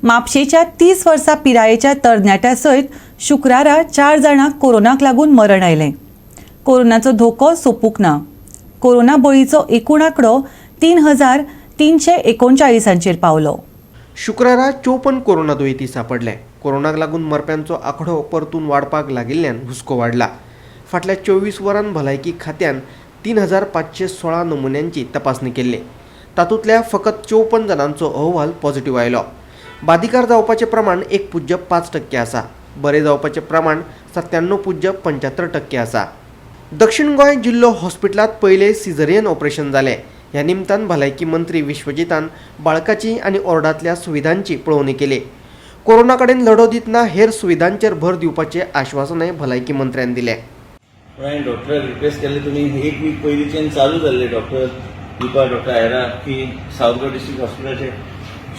म्हापशेच्या 30 वर्सां पिरायेच्या तरणाट्या सयत शुक्रारा चार जाणांक कोरोनाक लागून मरण आयलें. कोरोनाचो धोको सोंपूंक ना. कोरोना बळीचो एकूण आंकडो 3339 पावलो. शुक्रारा 54 कोरोना दुयेंती सापडले. कोरोनाक लागून मरप्यांचो आंकडो परतून वाडपाक लागिल्ल्यान हुस्को वाडला. फाटल्या 24 वरां भलायकी खात्यान 3516 नमुन्यांची तपासणी केल्ली. तातूंतल्या फकत 54 जाणांचो अहवाल पॉझिटिव्ह आयलो. बादिकार जावपाचें प्रमाण 1.5% आसा. बरें जावपाचें प्रमाण 97.75% आसा. दक्षिण गोंय जिल्लो हॉस्पिटलांत पयलें सिझरियन ऑपरेशन जालें. ह्या निमतान भलायकी मंत्री विश्वजितान बाळकाची आनी वॉर्डांतल्या सुविधांची पळोवणी केली. कोरोना कडेन लढो दितना हेर सुविधांचेर भर दिवपाचें आश्वासनय भलायकी मंत्र्यान दिलें. पूण हांवें डॉक्टराक रिक्वेस्ट केल्ले, तुमी एक वीक पयलींच्यान चालू जाल्ले, डॉक्टर दीपा, डॉक्टर आयरा, की सावथ गोवा डिस्ट्रिक्ट हॉस्पिटलाचे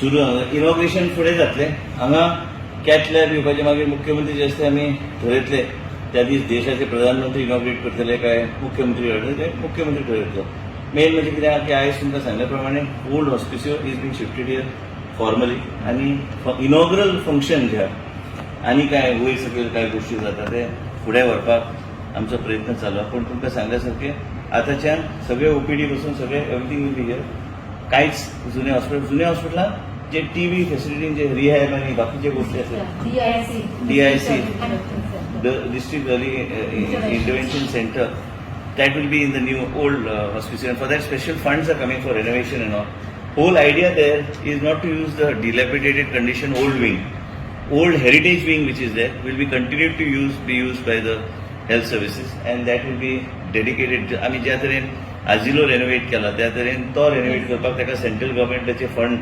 सुरू इनॉग्रेशन फुडें जातलें. हांगा कॅथ लॅब येवपाचें मागीर मुख्यमंत्री जे आसता आमी ठरयतले. त्या दीस देशाचे प्रधानमंत्री इनॉग्रेट करतले काय मुख्यमंत्री करतले ते मुख्यमंत्री ठरयतलो. मेन म्हणजे कितें आहा की आयज तुमकां सांगल्या प्रमाणे old Hospicio is been shifted here formally आनी इनॉग्रल फंक्शन जे आहा आनी काय वयर सकयल काय गोश्टी जाता ते फुडें व्हरपाक आमचो प्रयत्न चालू आहा. पूण तुमकां सांगल्या सारकें आतांच्यान सगळे ओपीडी पासून सगळे एवरीथींग will be here. कांयच जुने हॉस्पिटल, जुन्या हॉस्पिटलान जे टीबी फेसिलिटी, जे रिहॅब आनी बाकीचे गोश्टी आसात, DIC. DIC, the district early intervention center, that will be in the new old hospital, and for that special funds are coming for renovation and all. Whole idea there is not to use the dilapidated condition old wing. Old heritage wing which is there will be continued to use be used by the health services and that will be dedicated. आमी ज्या तरेन आजिलो renovate केला त्या तरेन तो renovate करपाक ताका central गव्हर्मेंटाचे फंड,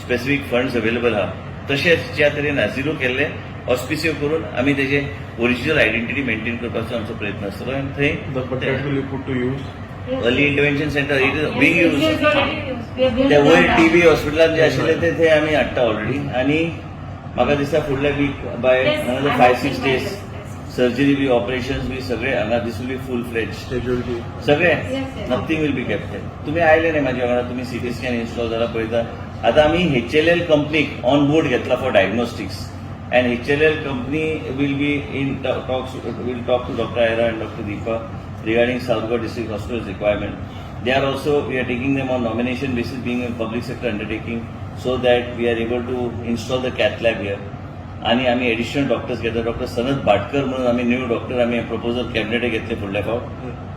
स्पेसिफीक फंड्स अवेलेबल आहा. तशेंच ज्या तरेन आजिलो केल्ले ऑस्पिसियो करून आमी तेजे ओरिजिनल आयडेंटिटी मेंटेन करपाचो आमचो प्रयत्न आसतलो आनी थंय But that will be put to use. Early intervention center, it is being Yes, used. Yes, already used. We have ते वयर done. TB हॉस्पिटलान जे आशिल्ले ते थंय आमी हाडटा ऑलरेडी आनी म्हाका दिसता फुडल्या week by another I'm 5 hoping 6 by days this. Surgery B, operations B सगळे हांगा, this will be full fledge. Casualty. सगळे. Yes. Nothing will be kept. तुम्ही आयले न्ही म्हाज्या वांगडा, तुमी सिटी स्कॅन इन्स्टॉल जाला पळयता. आतां आमी एचएलएल कंपनीक ऑन बोर्ड घेतला for diagnostics and HLL company will be in talks, will talk to Doctor Ira and Doctor Deepa regarding South Goa District Hospital's requirement. They are also, we are taking them on nomination basis, being a public sector undertaking, so that we are able to install the cath lab here. आणि आम्ही additional doctors घेतले. Doctor Sanat Bhatkar म्हणून आम्ही new doctor आम्ही proposal cabinet घेतले फुडल्या फावट,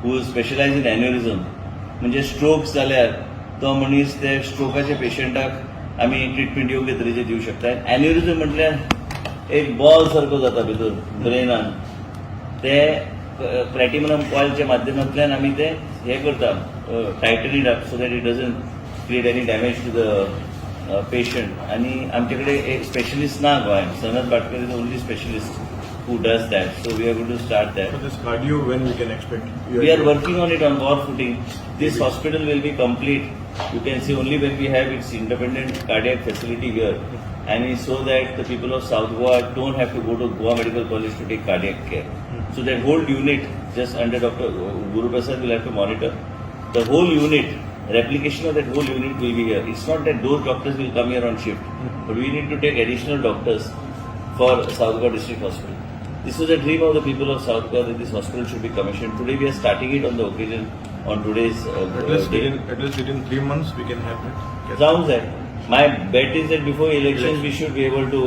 हू specialised in एन्युरिझम. म्हणजे स्ट्रोक जाल्यार तो मनीस ते स्ट्रोकाच्या पेशंटाक आमी ट्रिटमेंट योग्य तरेचे दिवं शकता. एन्युरिझम म्हटल्यार एक बॉल सारको जाता भितर ब्रेनान. ते प्लॅटिनम कॉयलच्या माध्यमांतल्यान आमी ते हे करता, tighten it up so that it doesn't create any damage to the patient. आनी आमचे कडेन एक स्पेशलिस्ट ना गोंयांत. Sanat Bhatkar is the only specialist who does that, so we are going to start that. So this cardio, when we can expect? We are working on it on war footing. This hospital will be complete, you can see, only when we have its independent cardiac facility here, and so that the people of South Goa don't have to go to Goa Medical College to take cardiac care. So that whole unit, just under Dr. Guru Prasad will have to monitor. The whole unit, replication of that whole unit will be here. It's not that those doctors will come here on shift, but we need to take additional doctors for South Goa District Hospital. This was a dream of the people of South Goa that this hospital should be commissioned. Today we are starting it on the occasion on today's At least day. within 3 months we can have it. Sounds that my bet is that before elections we should be able to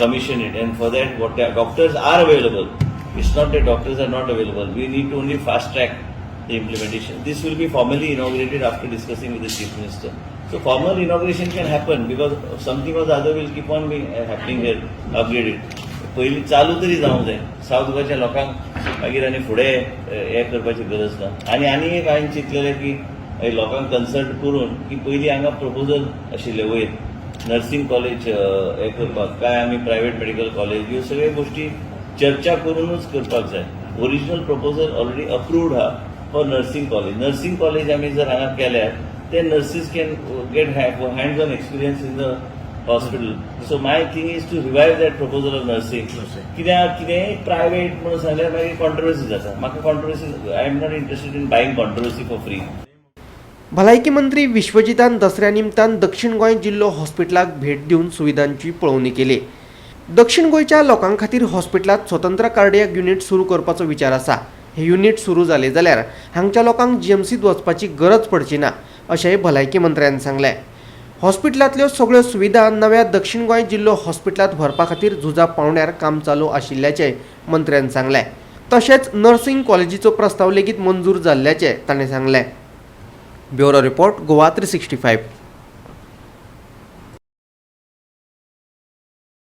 commission it, and for that, what the doctors are available. It's not that doctors are not available. We need to only fast track the implementation. This will be formally inaugurated after discussing with the Chief Minister. So formal inauguration can happen because something or the other will keep on being happening here, upgraded. पयलीं चालू तरी जावंक जाय. South गोंयच्या लोकांक मागीर आनी फुडें हें करपाची गरज ना. आनी आनी एक हांवें चिंतलेलें की लोकांक कन्सल्ट करून की पयलीं हांगा प्रपोजल आशिल्लें वयर नर्सिंग कॉलेज हें करपाक काय आमी प्रायवेट मेडिकल कॉलेज, ह्यो सगळ्यो गोश्टी चर्चा करूनच करपाक जाय. ओरिजिनल प्रपोजल ऑलरेडी अप्रूव्ड आहा for nursing college. Nursing college आमी जर हांगा केल्यार ते nurses can get hands on experience in the hospital. So my thing is to revive that proposal of nursing. Nursing. कित्याक कितेंय प्रायवेट म्हणून सांगल्यार मागीर कॉन्ट्रोवर्सी जाता. म्हाका controversy, I am not interested in buying controversy for free. भलायकी मंत्री विश्वजितान दसऱ्या निमतान दक्षिण गोंय जिल्लो हॉस्पिटलाक भेट दिवन सुविधांची पळोवणी केली. दक्षिण गोंयच्या लोकां खातीर हॉस्पिटलांत स्वतंत्र कार्डियाक युनीट सुरू करपाचो विचार आसा. हे युनीट सुरू जालें जाल्यार हांगच्या लोकांक जीएमसीत वचपाची गरज पडची ना, अशेंय भलायकी मंत्र्यान सांगलें. हॉस्पिटलांतल्यो सगळ्यो सुविधा नव्या दक्षिण गोंय जिल्लो हॉस्पिटलांत व्हरपा खातीर झुजा पावंड्यार काम चालू आशिल्ल्याचें मंत्र्यान सांगलें. तशेंच नर्सिंग कॉलेजीचो प्रस्ताव लेगीत मंजूर जाल्ल्याचें ताणें सांगलें. Bureau report, Goa 365.